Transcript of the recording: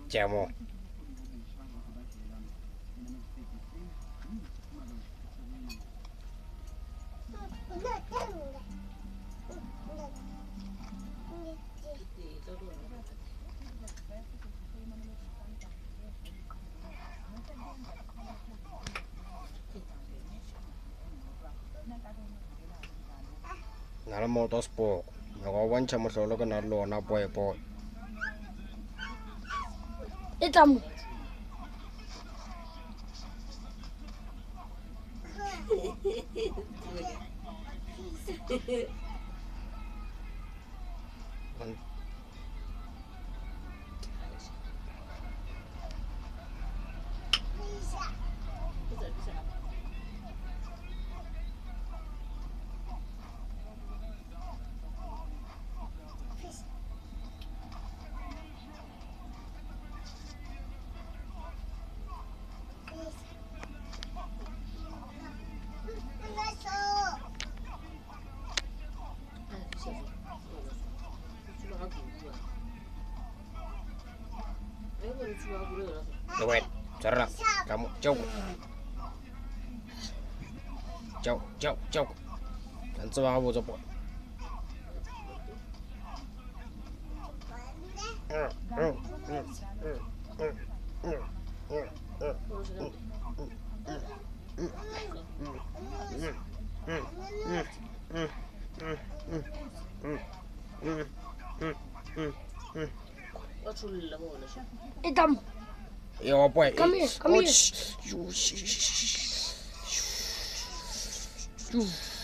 Tšemo. Na le maoto a sepoko. Nyaka go bontšha mohlolo ke na le ona boy boy. E tla mo. Wait, tshwarela ka mo tšeo. Tšeo, tšeo, tšeo. Ka ntse ba gabotse po. E tla mo. Yo, boy. Come here, come Oh, here. sh- sh- sh- sh- sh- sh- sh-